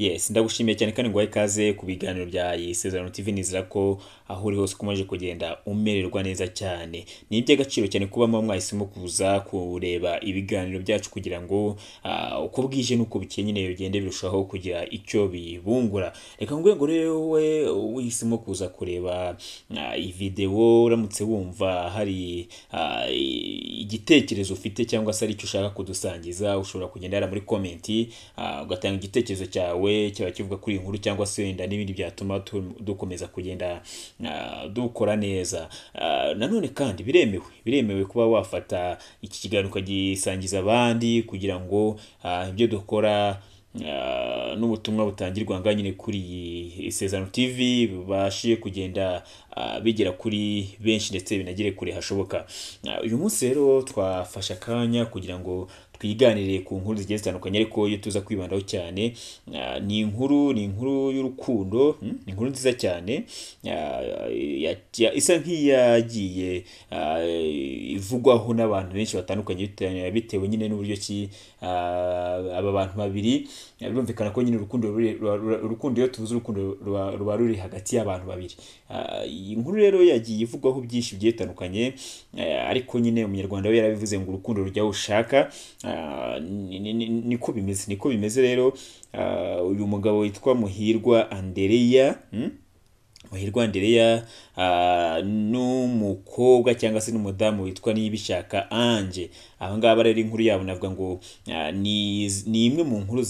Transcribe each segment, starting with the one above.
Yes, ndagushimiye cyane kandi nguhaye ikaze ku biganiro bya Isezerano TV. Nizera ko aho uri hose ukomeje kugenda umererwa neza cyane. Ni iby'agaciro cyane kuba muba mwahisemo kuza kureba ibiganiro byacu kugira ngo uko bwije n'uko bukeye nyine bigende birushaho kugira icyo bibungura. Reka nguhe ngo rero wowe uhisemo kuza kureba iyi video, uramutse wumva hari igitekerezo ufite cyangwa se ari icyo ushaka kudusangiza, ushobora kugenda hariya muri comment, ugatanga igitekerezo cyawe, cyaba kivuga kuri iyi nkuru cyangwa se wenda n'ibindi byatuma dukomeza kugenda dukora neza. Nanone kandi biremewe kuba wafata iki kiganiro ukagisangiza abandi kugira ngo ibyo dukora n'ubutumwa butangirwa ngaha nyine kuri iyi Isezerano TV bubashe kugenda bigera kuri benshi ndetse binagere kure hashoboka. Uyu munsi rero twafashe akanya kugira ngo twiganire ku nkuru zigiye zitandukanye, ariko iyo tuza kwibandaho cyane ni inkuru y'urukundo, ni inkuru nziza cyane, isa nk'iyagiye ivugwaho n'abantu benshi batandukanye bitewe nyine n'uburyo ki aba bantu babiri, birumvikana ko nyine urukundo urukundo, iyo tuvuze urukundo, ruba ruri hagati y'abantu babiri. Iyi nkuru rero yagiye ivugwaho byinshi bigiye bitandukanye, ariko nyine Umunyarwanda we yarabivuze ngo urukundo rujya aho ushaka. Niko bimeze rero. Uyu mugabo witwa Muhirwa Andereya, Muhirwa Andereya, n'umukobwa cyangwa se n'umudamu witwa Niyibishaka Ange, aba ngaba rero inkuru yabo navuga ngo ni imwe mu nkuru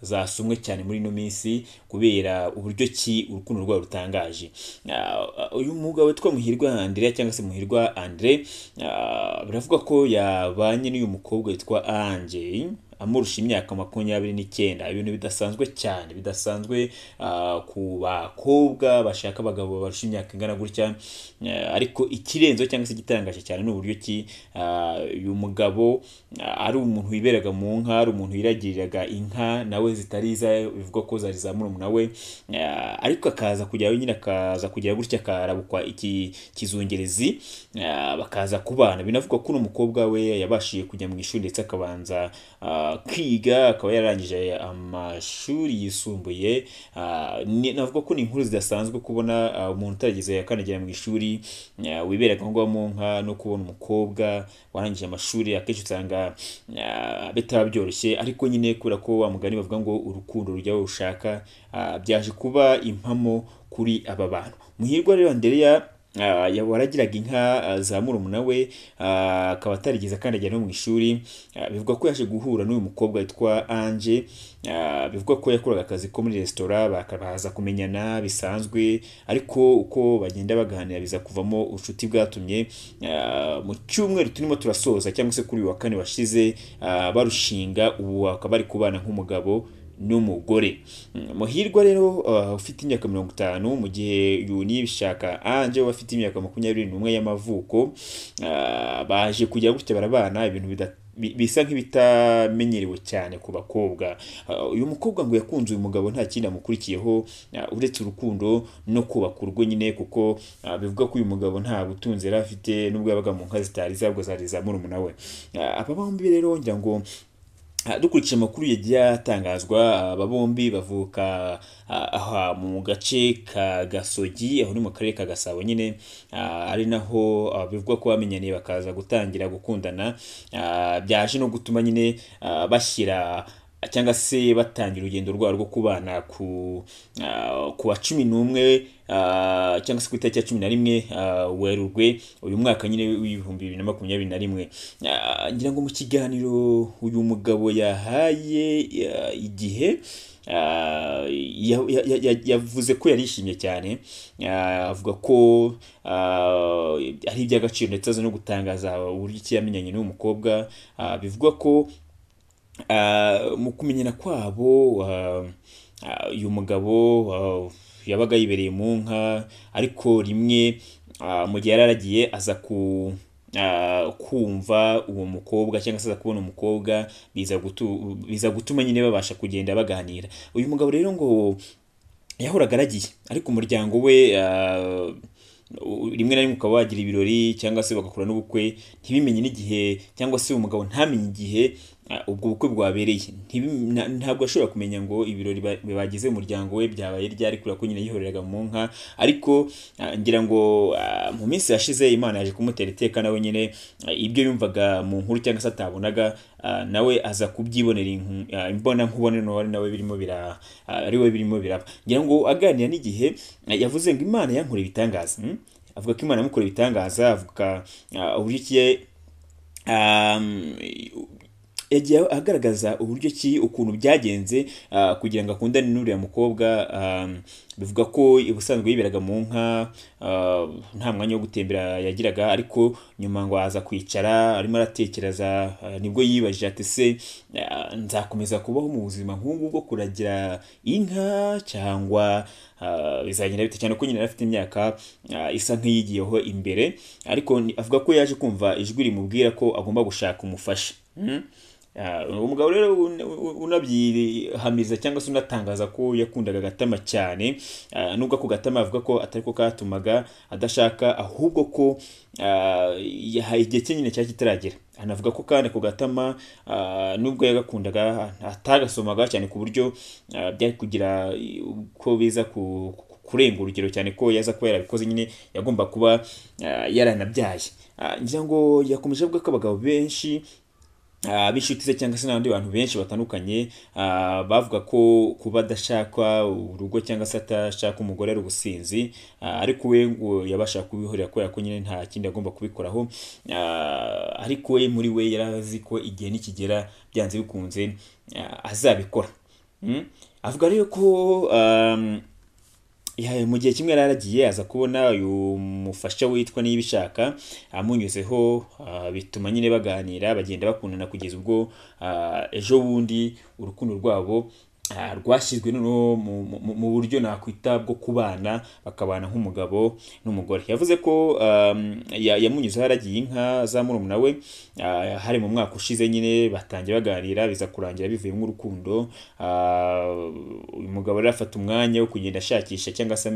zasomwe cyane muri ino minsi kubera uburyo ki urukundo rwabo rutangaje. Uyu mugabo witwa Muhirwa Andereya cyangwa se Muhirwa Andre, biravuga ko yabanye n'uyu mukobwa witwa Ange amurusha imyaka 29, ibintu bidasanzwe cyane, bidasanzwe ku bakobwa bashaka abagabo barusha imyaka ingana gutya. Ariko ikirenzeho cyangwa se igitangaje cyane ni uburyo ki uyu mugabo ari umuntu wiberaga mu nka, ari umuntu wiragiriraga inka nawe zitari izawe, bivugwa ko zari za murumuna we, ariko akaza kugera nyine akaza kugera gutya akarabukwa iki kizungerezi, bakaza kubana. Binavugwa ko uno mukobwa we yabashije kujya mu ishuri ndetse akabanza kwiga, akaba yararangije amashuri yisumbuye. Navuga ko ni inkuru zidasanzwe kubona umuntu utarigeze akandagira mu ishuri, wiberaga aho ngaho mu nka, no kubona umukobwa warangije amashuri. Akenshi usanga bitaba byoroshye, ariko nyine kubera ko wa mugani bavuga ngo urukundo rujya aho ushaka, byaje kuba impamo kuri aba bantu. Muhirwa rero Andereya waragiraga inka za murumuna we, akaba atarigeze akandagira no mu ishuri, bivugwa ko yaje guhura n'uyu mukobwa witwa Ange, bivugwa ko yakoraga akazi ko muri resitora, bakabaza kumenyana bisanzwe, ariko uko bagenda baganira biza kuvamo ubucuti bwatumye mu cyumweru turimo turasoza cyangwa se kuri uyu wa kane washize barushinga, ubu bakaba bari kubana nk'umugabo n'umugore. Muhirwa rero ufite imyaka 50, mu gihe uyu Niyibishaka Ange we afite imyaka 21 y'amavuko, baje kujya gutya barabana, ibintu bisa nk'ibitamenyerewe cyane ku bakobwa. Uyu mukobwa ngo yakunze uyu mugabo nta kindi amukurikiyeho uretse urukundo no kubaka urugo nyine, kuko bivuga ko uyu mugabo nta butunzi yari afite nubwo yabaga mu nka zitari zabwo, zari za murumuna we. Aba bombi rero ngira ngo dukurikije amakuru yagiye atangazwa, aba bombi bavuka aha mu gace ka Gasogi, aho ni mu karere ka Gasabo nyine, ari naho bivugwa ko bamenyaniye bakaza gutangira gukundana, byaje no gutuma nyine bashyira cyangwa se batangira urugendo rwabo rwo kubana ku wa 11 cyangwa se ku itariki ya 11 Werurwe uyu mwaka nyine w'2021. Ngira ngo mu kiganiro uyu mugabo yahaye Igihe, yavuze ko yarishimye cyane, avuga ko ari iby'agaciro ndetse aza no gutangaza uburyo ki yamenyanye n'uyu mukobwa. Bivugwa ko mu kumenyana kwabo, uyu mugabo yabaga yibereye mu nka, ariko rimwe mu gihe yari aragiye aza kumva uwo mukobwa cyangwa se aza kubona umukobwa, biza gutuma nyine babasha kugenda baganira. Uyu mugabo rero ngo yahoraga aragiye, ariko umuryango we rimwe na rimwe ukaba wagira ibirori cyangwa se bagakora n'ubukwe, ntibimenye n'igihe cyangwa se umugabo ntamenye igihe. ubwo bukwe bwabereye. Ntabwo ashobora kumenya ngo ibirori bagize umuryango we byabaye ryari, kubera ko nyine yihoreraga mu nka. Ariko ngira ngo mu minsi yashize Imana yaje kumutera iteka, nawe nyine ibyo yumvaga mu nkuru cyangwa se atabonaga, nawe aza kubyibonera imbona nkubone, nawe birimo bira ari we birimo biraba. Ngira ngo aganira n'igihe, yavuze ngo Imana yankoreye ibitangaza. Avuga ko Imana yamukoreye ibitangaza, avuga uburyo ki yagiye agaragaza uburyo ki ukuntu byagenze kugira ngo akundane n'uriya mukobwa. Bivuga ko ubusanzwe yiberaga mu nka, nta mwanya wo gutembera yagiraga, ariko nyuma ngo aza kwicara arimo aratekereza, nibwo yibajije ati se nzakomeza kubaho mu buzima nk'ubu bwo kuragira inka cyangwa bizagenda bite, cyane ko nyine yari afite imyaka isa nk'iyigiyeho imbere. Ariko avuga ko yaje kumva ijwi rimubwira ko agomba gushaka umufasha. Umugabo rero unabyihamiza cyangwa se unatangaza ko yakundaga agatama cyane, nubwo ako gatama avuga ko atari ko katumaga adashaka, ahubwo ko igihe cye nyine cyari kitaragera. Anavuga ko kandi ako gatama, nubwo yagakundaga, atagasomaga cyane ku buryo byari kugira ko biza kurenga urugero, cyane ko yaza kuba yarabikoze nyine yagomba kuba yaranabyaye. Ngira ngo yakomeje avuga ko abagabo benshi b'inshuti ze cyangwa se n'abandi bantu benshi batandukanye, bavuga ko kuba adashaka urugo cyangwa se atashaka umugore ari ubusinzi, ariko we ngo yabasha kubihorera kubera ko nyine nta kindi agomba kubikoraho. Ariko we muri we yarazi ko igihe nikigera byanze bikunze azabikora. Avuga rero ko mu gihe kimwe yaragiye aza kubona uyu mufasha witwa Niyibishaka amunyuzeho, bituma nyine baganira, bagenda bakundana kugeza ubwo ejo bundi urukundo rwabo rwashyizwe noneho mu buryo nakwita bwo kubana, bakabana nk'umugabo n'umugore. Yavuze ko yamunyuzeho yaragiye inka za murumuna we, hari mu mwaka ushize nyine batangiye baganira, biza kurangira bivuyemo urukundo. Uyu mugabo rero afata umwanya wo kugenda ashakisha cyangwa se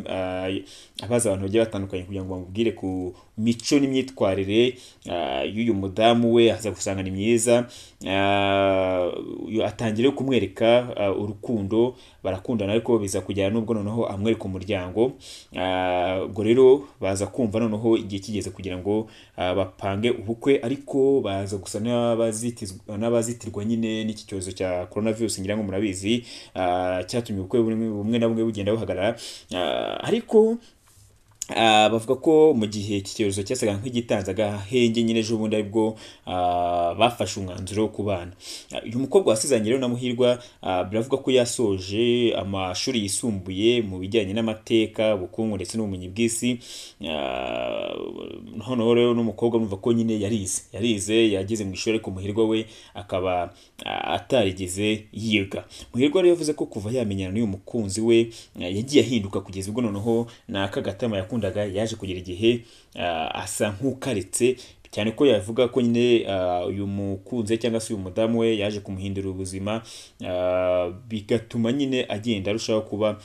abaza abantu bagiye batandukanye kugira ngo bamubwire ku mico n'imyitwarire y'uyu mudamu we, aza gusanga ni myiza. Atangira kumwereka urukundo, barakundana, ariko biza kugera nubwo noneho amwereka umuryango. Ubwo rero baza kumva noneho igihe kigeze kugira ngo bapange ubukwe, ariko baza gusa n'abazitirwa nyine n'iki cyorezo cya coronavirus, ngira ngo murabizi, cyatumye ubukwe bumwe na bumwe bugenda buhagarara. Ariko bavuga ko mu gihe iki cyorezo cyasaga nk'igitanze agahenge nyine ejo bundi aribwo bafashe umwanzuro wo kubana. Uyu mukobwa wasezeranye rero na Muhirwa, biravuga ko yasoje amashuri yisumbuye mu bijyanye n'amateka, ubukungu ndetse n'ubumenyi bw'isi. Noneho rero n'umukobwa urumva ko nyine yarize yageze mu ishuri, ariko Muhirwa we akaba atarigeze yiga. Muhirwa rero yavuze ko kuva yamenyana n'uyu mukunzi we, yagiye ahinduka kugeza ubwo noneho n'aka gatama yakundaga yaje kugera igihe asa nk'ukaretse, cyane ko yavuga ko nyine uyu mukunzi cyangwa se uyu mudamu we yaje kumuhindura ubuzima, bigatuma nyine agenda arushaho kuba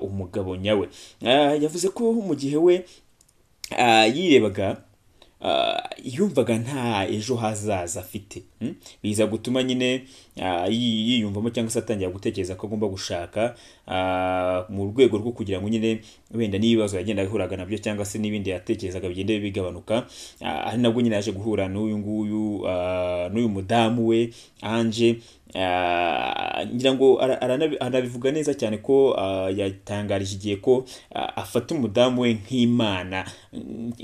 umugabo nyawe. Yavuze ko mu gihe we yirebaga, yumvaga nta ejo hazaza afite, biza gutuma nyine yiyumvamo cyangwa se atangira gutekereza ko agomba gushaka, mu rwego rwo kugira ngo nyine wenda n'ibibazo yagenda ahuraga nabyo cyangwa se n'ibindi yatekerezaga bigende bigabanuka. Ari nabwo nyine yaje guhura n'uyu nguyu, n'uyu mudamu we Ange. Ngira ngo anabivuga neza cyane ko yatangarije igihe ko afata umudamu we nk'Imana,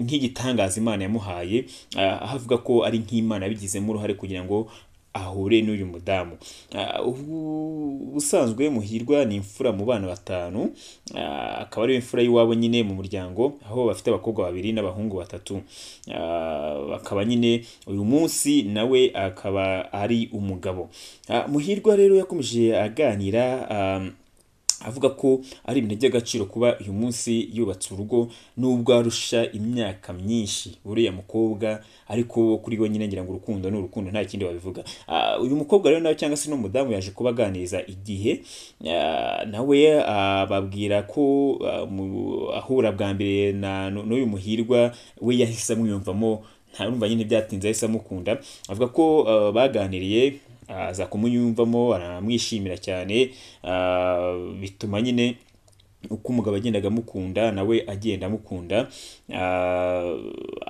nk'igitangaza Imana yamuhaye, aho avuga ko ari nk'Imana yabigizemo uruhare kugira ngo ahure n'uyu mudamu. Ubusanzwe Muhirwa ni imfura mu bana batanu, akaba ari imfura y'iwabo nyine mu muryango, aho bafite abakobwa babiri n'abahungu batatu. Akaba nyine uyu munsi nawe akaba ari umugabo. Muhirwa rero yakomeje aganira, avuga ko ari ibintu by'agaciro kuba uyu munsi yubatse urugo, nubwo arusha imyaka myinshi uriya mukobwa, ariko kuri we nyine ngira ngo urukundo ni urukundo, nta kindi wabivuga. Uyu mukobwa rero nawe cyangwa se n'umudamu yaje kubaganiriza igihe, nawe ababwira ko ahura bwa mbere n'uyu Muhirwa we yahise amwiyumvamo, nta urumva nyine byatinze yahise amukunda. Avuga ko baganiriye aza kumuyumvamo, aramwishimira cyane, bituma nyine uko umugabo agendaga amukunda nawe agenda amukunda.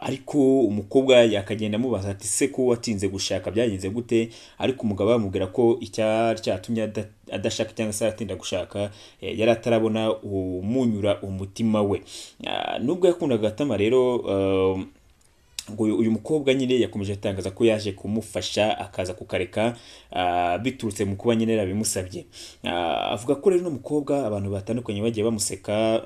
Ariko umukobwa yakagenda amubaza ati se ko watinze gushaka byagenze gute? Ariko umugabo amubwira ko icyari cyatumye adashaka cyangwa se atinda gushaka, yari atarabona umunyura umutima we. Nubwo yakundaga Gatama rero, ngo uyu mukobwa nyine yakomeje atangaza ko yaje kumufasha akaza kukareka, biturutse mu kuba nyine yarabimusabye. Avuga ko rero uno mukobwa abantu batandukanye bagiye bamuseka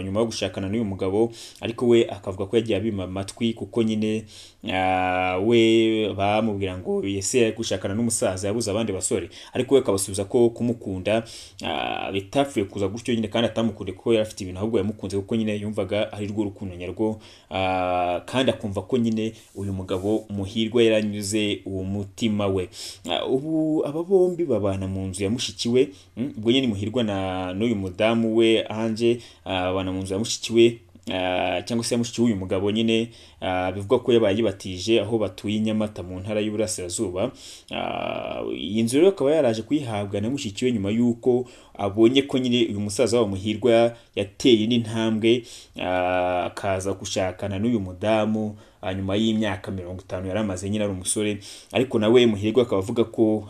nyuma yo gushakana n'uyu mugabo, ariko we akavuga ko yagiye abima amatwi kuko nyine we bamubwira ngo ese gushakana n'umusaza yabuze abandi basore, ariko we akabasubiza ko kumukunda bitapfuye kuza gutyo nyine, kandi atamukunde kuko yari afite ibintu, ahubwo yamukunze kuko nyine yumvaga ari rwo rukundo nyarwo, kandi akumva ko nyine uyu mugabo Muhirwa yaranyuze uwo mutima we. Ubu aba bombi babana mu nzu ya mushiki we, ubwo nyine Muhirwa na n'uyu mudamu we Ange, babana mu nzu ya mushiki we, cyangwa se ya mushiki w'uyu mugabo nyine, bivugwa ko yabaye yibatije aho batuye i Nyamata mu ntara y'Iburasirazuba. Iyi nzu rero akaba yaraje kuyihabwa na mushiki we nyuma y'uko abonye ko nyine uyu musaza wabo Muhirwa yateye n'intambwe, akaza gushakana n'uyu mudamu nyuma y'imyaka 50 yari amaze nyine ari umusore. Ariko nawe Muhirwa akaba avuga ko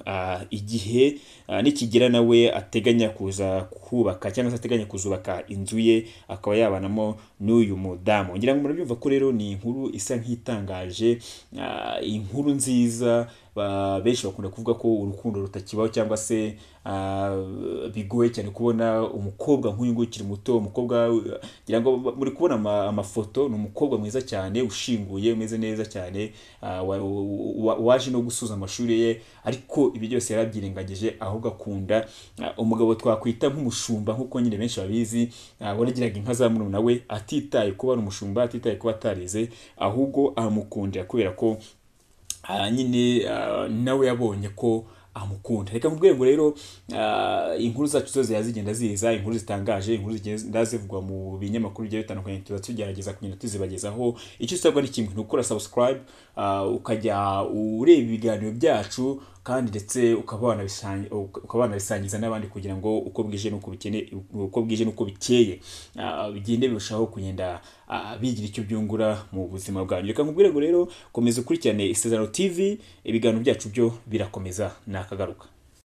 igihe nikigera nawe ateganya kuza kubaka cyangwa se ateganya kuzubaka inzu ye akaba yabanamo n'uyu mudamu. Ngira ngo murabyumva ko rero ni inkuru isa nk'itangaje, inkuru nziza. Benshi bakunda kuvuga ko urukundo rutakibaho cyangwa se bigoye cyane kubona umukobwa nk'uyu nguyu ukiri muto, umukobwa ngira ngo muri kubona amafoto, ni umukobwa mwiza cyane ushinguye umeze neza cyane, waje no gusoza amashuri ye, ariko ibi byose yarabyirengagije, ahubwo akunda umugabo twakwita nk'umushumba nk'uko nyine benshi babizi, waragiraga inka za murumuna we, atitaye kuba ari umushumba, atitaye kuba atarize, ahubwo amukundira kubera ko nyine nawe yabonye ko amukunda. Reka nkubwire ngo rero inkuru zacu zose zigenda ziza, inkuru zitangaje, inkuru zigenda zivugwa mu binyamakuru bigiye bitandukanye, tuba tugerageza kugenda tuzibagezaho. Icyo usabwa ni kimwe, ni ukora subscribe, ukajya ureba ibiganiro byacu, kandi ndetse ukaba wanabisangiza n'abandi kugira ngo uko bwije n'uko bukene, uko bwije n'uko bikeye, bigende birushaho kugenda bigira icyo byungura mu buzima bwanyu. Reka nkubwire ngo rero komeza ukurikirane Isezerano TV, ibiganiro byacu byo birakomeza nakagaruka.